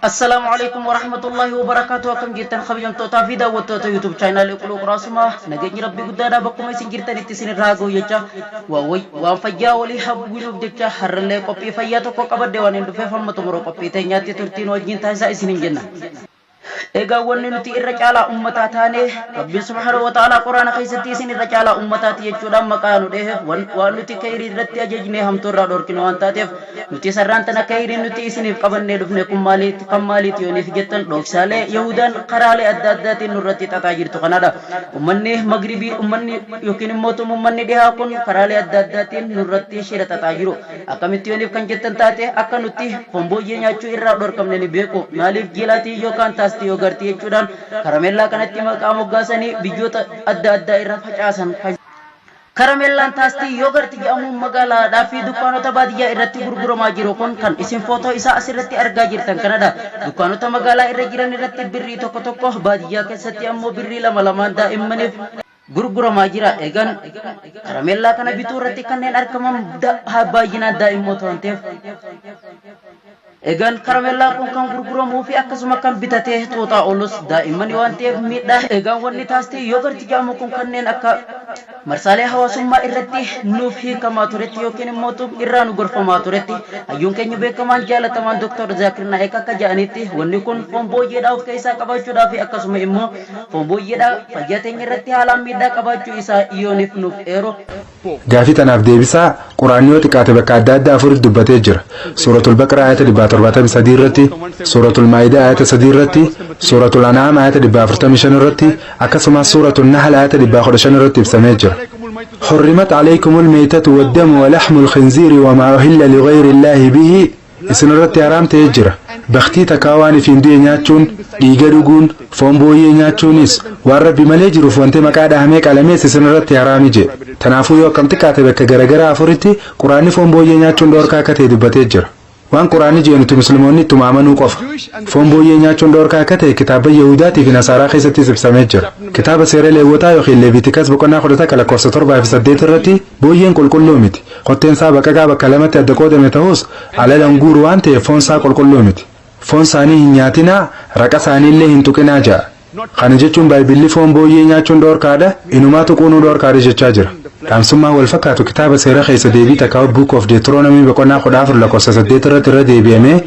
Assalaamu alaikum warahmatullahi wabarakaatuh. Akkam jirtan kabajamtootaa fi daawwattoota YouTube chaanaalii Quluu Quraasumaa? Nageenyi Rabbii guddaadha bakkuma isin jirtanitti isin irraa haa ga'u jecha waan fayyaa walii hawwinuuf jecha har'allee qophii fayyaa tokko qabadde waan hin dhufeef hamma xumura qophii teenyaatti turtiin wajjin taasisaa isiniin jenna. Egaa wanni nuti irra caalaa ummataa taane, Rabbiin subhaanahu wa ta'aalaa Quraana keessatti isin irra caalaa ummataati jechuudhaan maqaa nu dheeheef waan nuti kayrii irratti ajajnee hamtuu irraa dhorkinu waan taateef, nuti sarraan tana kayriin nuti isiniif qabannee dhufne kun maaliiti kan maaliiti yooniif jettan, dhoksaalee Yahudaan karaalee adda addaatiin nurratti xaxaa jirtu kanadha. Ummanni magribii, ummanni yookiin immoo ummanni dhihaa kun karaalee adda addaatiin nurratti shira xaxaa jiru. Akkamitti yooniif kan jettan taate, akka nuti foon booyyee nyaachuu irraa dhorkamne ni beeku. Maaliif jiilaatii yookaan taastii yoogartii jechuudhaan karameellaa kanatti maqaa moggaasanii biyyoota adda addaa irra facaasan? Karameellaan taastii yoogarti jedhamuun magaalaadhaa fi dukkaanota baadiyyaa irratti gurguramaa jiru kun kan isin footoo isaa asirratti argaa jirtan kanadha. Dukkaanota magaalaa irra jiran irratti birrii tokko tokko, baadiyyaa keessatti ammoo birrii lama lamaan daa'immaniif gurguramaa jira. Egaan karameellaa kana bituu irratti kanneen argaman baay'inaan daa'immoota waan ta'eef, egaan karameellaan kun kan gurguramuu fi akkasuma kan bitatee xuuxaa oolus daa'immani waan ta'eef miidhaa. Egaan wanni taastii yoogarti jedhamu kun kanneen akka marsaalee hawaasummaa irratti nuuf hiikamaa turetti yookiin immoo irraa nu gorfamaa turetti, hayyuun keenya beekamaan jaalatamaan Dr. Zaakir Naayik akka jedhanitti, wanni kun foon booyyeedhaa of keessaa qabaachuudhaa fi akkasuma immoo foon booyyeedhaa fayyaa teenya irratti haalaan miidhaa qabaachuu isaa yooniif nuuf eeru. Gaafii tanaaf deebisaa Quraanni yoo xiqqaate bakka adda addaa afuritti dubbatee jira. Suuratul Baqraa ayata 773 irratti, Suuratul Maayidaa ayata 3 irratti, Suuratul An'aam ayata 455 irratti, akkasumas Suuratul Nahl ayata 115 irratti ibsamee jira. حرمت عليكم الميتة والدم ولحم الخنزير وما أهل لغير الله به. Isin irratti haraam ta'ee jira. Baktii takkaa waan ifiin du'e nyaachuun, dhiiga dhuguun, foon booyyee nyaachuunis, waan Rabbi malee jiruuf wanti maqaa dhahamee qalamees isin irratti haraami jedhe. Tanaafuu yoo akkam xiqqaate bakka garagaraa afuritti Quraanni foon booyyee nyaachuun dhoorkaa akka ta'e dubbatee jira. Waan Quraanni jedhe nuti Musliimoonni ittuma amanuu qofa. Foon booyyee nyaachuun dhoorkaa akka ta'e kitaaba Yahudaatii fi Nasaaraa keessattis ibsamee jira. Kitaaba seera Leewwotaa yookiin Leevitikas boqonnaa 11 lakkoofsa 7 fi 8 irratti, booyyeen qulqulluu miti. Kotteen isaa baqaqaa bakka lamatti adda qoodame ta'us alala hin guuru waan ta'eef foon isaa qulqulluu miti. Foon isaanii hin nyaatinaa, raqa isaanii illee hin tuqinaa ja'a. Kana jechuun Baayibilli foon booyyee nyaachuun dhoorkaadha, inumaa tuquunuu dhoorkaadha jechaa jira. Dhaamsummaan wal fakkaatu kitaaba seera keessa deebii takkaa Book of Deuteronomy boqonnaa 14 lakkoofsa 8 irratti irra deebi'amee,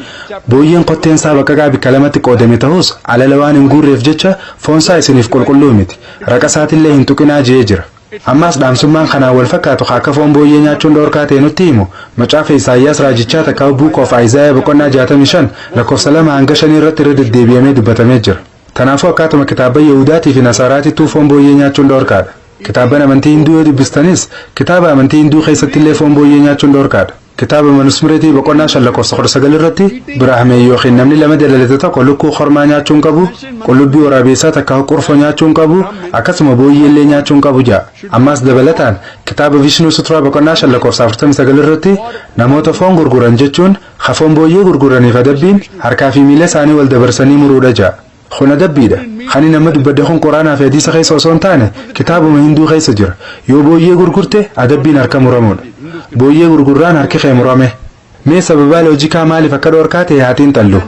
booyyeen kotteen isaa baqaqaa bikka lamatti qoodame ta'us alala waan hin guurreef jecha foon isaa isiniif qulqulluu miti. Raqa isaatillee hin tuqinaa je'ee jira. Ammaas dhaamsummaan kanaan wal fakkaatu akka foon booyyee nyaachuun dhoorkaa ta'e nutti himu macaafa Isaayyaas raajichaa takkaa Book of Isaiah boqonnaa 65 lakkoofsa 2 hanga 5 irratti irra deddeebi'amee dubbatamee jira. Kanaafuu akkaatuma kitaaba Yahudaatii fi Nasaaraatittuu foon booyyee nyaachuun dhoorkaadha. Kitaaban amantii Hinduu yoo dubbistanis, kitaaba amantii Hinduu keessattillee foon booyyee nyaachuun dhoorkaadha. Kitaaba Manusmireetii boqonnaa 5 lakkoofsa 19 irratti, Biraahmee yookiin namni lama dalalate tokko lukkuu kormaa nyaachuun qabu, qullubbii waraabeessaa takka qurfoo nyaachuun qabu, akkasuma booyyeellee nyaachuun qabu ja'a. Ammaas dabalataan kitaaba Vishnuu Suturaa boqonnaa 5 lakkoofsa 49 irratti, namoota foon gurguran jechuun foon booyyee gurguraniif adabbiin harkaa fi miila isaanii wal dabarsanii muruudha ja'a. Kun adabbiidha. Kan nama dubbadde kun Quraanaa fi hadiisa keessa osoo hin taane kitaabuma Hinduu keessa jira. Yoo booyyee gurgurte adabbiin harka muramuudha. Booyyee gurgurraan harki kee murame. Mee sababaa loojikaa maaliif akka dhoorkaa ta'e haa xiinxallu.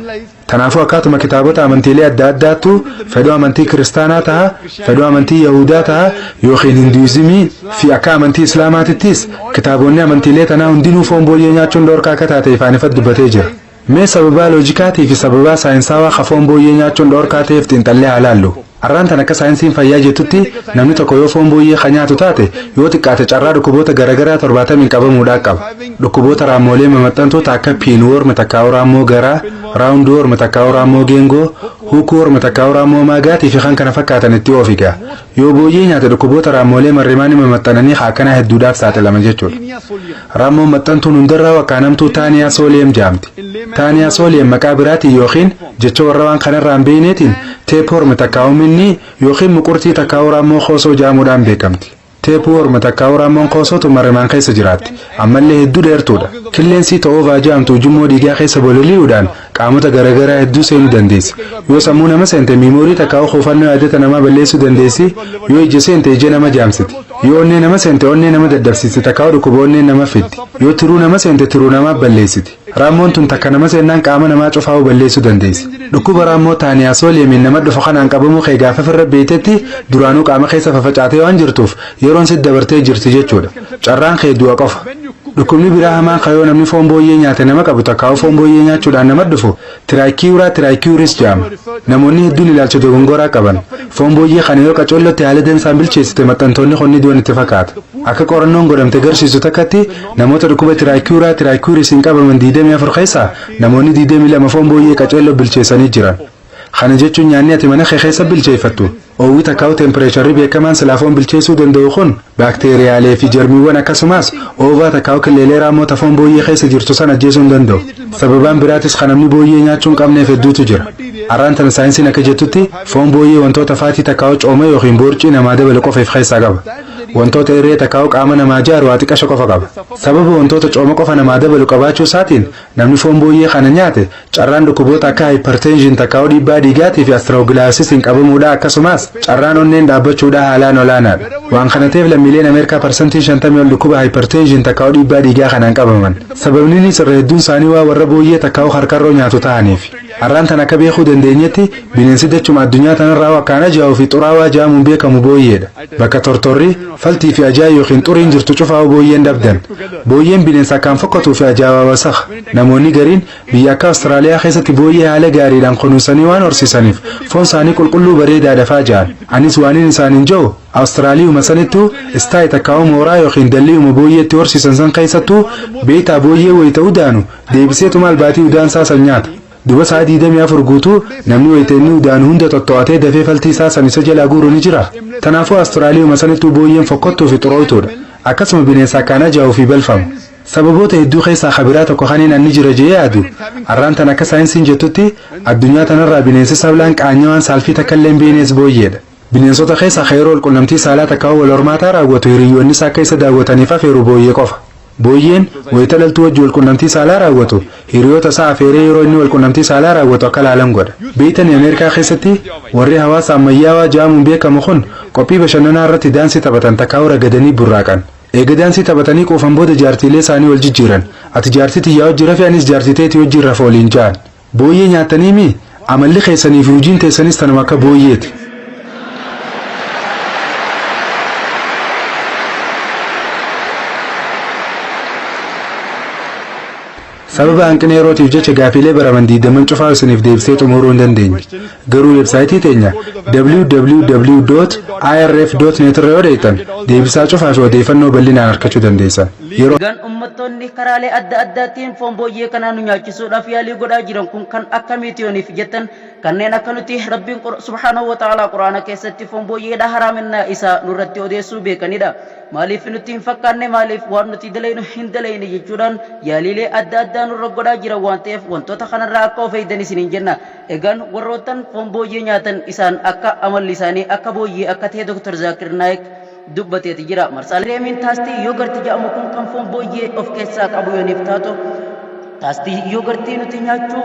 Kanaafuu akkaatuma kitaabota amantiilee adda addaattu, fedhuu amantii Kiristaanaa taha, fedhuu amantii Yahudaa taha yookiin Hinduuzimii fi akka amantii Islaamaatittis, kitaabonni amantiilee tanaa hundinuu foon booyyee nyaachuun dhoorkaa akka taate ifaan ifatti dubbatee jira. Mee sababaa loojikaatii fi sababaa saayinsaawaa ka foon booyyee nyaachuun dhoorkaa ta'eef xiinxallee haa laallu. Arraan tan akka saayinsiin fayyaa jettutti, namni tokko yoo foon booyyee ka nyaatu taate yoo xiqqaate carraa dhukkuboota garaagaraa 70n qabamuudhaa qaba. Dhukkuboota raammoolee mamaxxantoota akka pinworm takkaa'u raammoo garaa, roundworm takkaa'u raammoo geengoo, hookworm takkaa'u raammoo maagaatii fi kan kana fakkaatan itti oofiga. Yoo booyyee nyaate dhukkuboota raammoolee marrimaanii mamaxxananii akkanaa hedduudhaaf saaxilama jechuudha. Raammoon maxxantuun hundarraa wakkaanamtuu Taenia solium jedhamti. Taenia solium maqaa biraatiin yookiin jecha warra waan kanarraa hin beekneetiin tapeworm takkaa'u minni yookiin muqurtii takkaa'u raammoo koosoo jedhamuudhaan beekamti. Tapeworm takkaa'u raammoon koosootu marrimaan keessa jiraatti. Ammallee hedduu dheertuudha. Killeensii ta'oovaa jedhamtu ujummoo dhiigaa keessa bololi'uudhaan Qaamota garaagaraa hedduu seenuu dandeessi. Yoo sammuu nama seente memory takkaa'u kuufannoo yaadata namaa balleessuu dandeessi. Yoo ija seente ija nama jaamsiti. Yoo onnee nama seente onnee nama daddabsiisti takkaa'u dhukkuba onnee nama fiddi. Yoo tiruu nama seente tiruu namaa balleessiti. Raammoon tun takka nama seennaan qaama namaa cufaa'uu balleessuu dandeessi. Dhukkuba raammoo Taenia soliumiin nama dhufu kanaan qabamuu kee gaafa firra beektetti duraanuu qaama keessa fafacaatee waan jirtuuf yeroon sitti dabartee jirti jechuudha. Carraan kee du'a qofa. Dhukkubni biraa hamaan kayoo namni foon booyyee nyaate nama qabu takkaa'u foon booyyee nyaachuudhaan nama dhufu Trichiura trichiuris jedhama. Namoonni hedduun ilaalcha dogongoraa qaban. Foon booyyee kana yoo qacollotti haala dansaan bilcheessite maxxantoonni kunni du'an itti fakkaata. Akka qorannoon godhamte garsiisu takkatti namoota dhukkuba Trichiura trichiurisiin qabaman 24 keessaa namoonni 22 foon booyyee qaceelloo bilcheessanii jiran. Kana jechuun nyaanni ati mana kee keessa bilcheeffattu oowwi takkaa'u temperatureri beekamaan silaa foon bilcheessuu danda'u kun baakteeriyaalee fi jarmiiwwan akkasumas ova takkaa'u killeelee raammoota foon booyyee keessa jirtu san ajjeesuu hin danda'u. Sababaan biraatis kan namni booyyee nyaachuu hin qabneef hedduutu jira. Har'aan tana saayinsiin akka jettutti foon booyyee wantoota fatty takkaa'u cooma yookiin boorcii namaa dabalu qofa of keessaa qaba. Wantoota irree takkaa'u qaama namaa ijaaru waa xiqqasho qofa qaba. Sababa wantoota cooma qofa namaa dabalu qabaachuu isaatiin namni foon booyyee kana nyaate carraan dhukkuboota akka hypertension takkaa'u dhiibbaa dhiigaatii fi atherosclerosisiin qabamuudha akkasumas carraan onneen dhaabbachuudha haalaan olaanaadha. Waan kana ta'eef lammiileen Ameerikaa 50% ol dhukkuba hypertension takkaa'u dhiibbaa dhiigaa kanaan qabaman. Sababni innis irra hedduun isaanii waa warra booyyee takkaa'u harkarroo nyaatu ta'aniif. Har'aan tan akka beekuu dandeenyetti bineensi dachuma addunyaa tanarraa akkaan ajaa'uu fi xuraawaa jaamuun beekamu booyyeedha. Bakka tortorri, faltii fi ajaa'ii yookiin xuriin jirtu cufaa'u booyyeen dhabdan. Booyyeen bineensa akkaan fokkatuu fi ajaa'aa wasakha. Namoonni gariin biyya akka Awustiraaliyaa keessatti booyyee haala gaariidhaan kunuunsanii waan horsiisaniif foon isaanii qulqulluu bareedaadha faa ja'an. Anis waanin isaaniin jiru Awustiraaliyuma sanittuu sty takkaa'u mooraa yookiin dalliiyuma booyyeetti horsiisan san keessattuu beektaa booyyee wayita udaanu deebiseetuma albaatii udaansaa san nyaata. Duba sa'a 24 guutuu namni wayita inni udaanu hunda tottoo'atee dafee faltii isaa san isa jalaa guuru ni jira. Kanaafuu Awustiraaliyuma sanittuu booyyeen fokkottuu fi xurooytuudha. Akkasuma bineensa akkaan ajaa'uu fi balfamu. Sababoota hedduu keessaa kabiraa tokko kaniin anni jira jee yaadu har'aan tan akka saayinsiin jettutti addunyaa tanarraa bineensi sablaan qaanyawaan saalfii takka illee hin booyyeedha. Bineensota keessaa yeroo walqunnamtii saalaa takka wal hormaataa raawwatu hiriyoonni isaa akka isa daawwataniif afeeru booyyee qofa. Booyyeen wayita dhaltuu wajji walqunnamtii saalaa raawwatu hiriyoota isaa afeeree yeroo inni walqunnamtii saalaa raawwatu akka laalan godha. Beeytanii Ameerikaa keessatti warri hawaasa ammayyaawaa jaamuun beekamu kun qophii bashannanaa irratti daansii taphatan takkaa'u ragadanii burraaqan. Eega daansii taphatanii quufan booda jaartiilee isaanii wal jijjiiran. Ati jaartii tiyyaa wajji rafi anis jaartii teetii wajjin rafa waliin ja'an. Booyyee nyaatanii mi amalli keessanii fi hojiin teessanis tanuma akka booyyeeti. Sababa hanqina yerootiif jecha gaafiilee baraman diidaman cufaa isiniif deebisee xumuruu hin dandeenye. Garuu weebsaayitii teenya www.irf.net irra yoo deeytan deebisaa cufaa fi odeeffannoo bal'inaan argachuu dandeessan. Yeroo Egaan uummattoonni karaalee adda addaatiin foon booyyee kanaa nu nyaachisuudhaaf yaalii godhaa jiran kun kan akkamiiti yooniif jettan, kanneen akka nuti Rabbiin subhaanahu wa ta'aalaa Quraana keessatti foon booyyeedha haraaminaa isaa nurratti odeessuu beekanidha. Maaliif nutti hin fakkaanne, maaliif waan nuti dalaynu hin dalayne jechuudhaan yaaliilee adda addaa nurra godhaa jiran waan ta'eef wantoota kanarraa akka of eegdan isiniin jenna. Egaan warroottan foon booyyee nyaatan isaan akka amalli isaanii akka booyyee akka ta'e Dr. Zaakir Naayik dubbateeti jira. Marsaalee Creamiin tasty yogurt jedhamu kun kan foon booyyee of keessaa qabu yooniif taatu tasty yogurtii nuti nyaachuu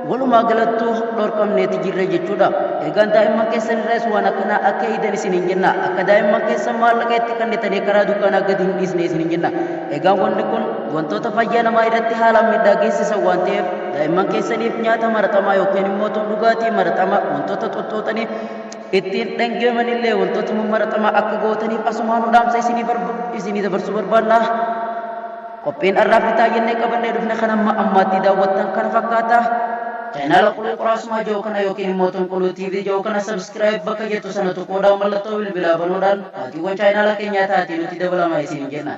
walumaa galattuu dhorkamneeti jirra jechuudha. Egaan daa'imman keessan irraas waan akkanaa akka eegdan isiniin jenna. Akka daa'imman keessan maallaqa itti kennitanii karaa dukkaanaa gadi hin dhiisne isiniin jenna. Egaan wanni kun wantoota fayyaa namaa irratti haalaan miidhaa geessisan waan ta'eef daa'imman keessaniif nyaata maratamaa yookiin immoo dhugaatii maratamaa wantoota xoxxooxanii ittiin dhangeemanillee wantoota mummaratamaa akka gootaniif asumaanuu dhaamsa isinii dabarsuu barbaanna. Qophiin har'aaf bitaa jennee qabannee dhufne kan amma ammaatti daawwattan kana fakkaata. Chaanaala Quluu Quraasumaa jiru kana yookiin immoo Quluu TV jiru kana subscribe bakka jettu sana tuquudhaan mallattoo bilbilaa banuudhaan maatiiwwan chaanaala keenyaa taatii nuti dabalamaa isiniin jenna.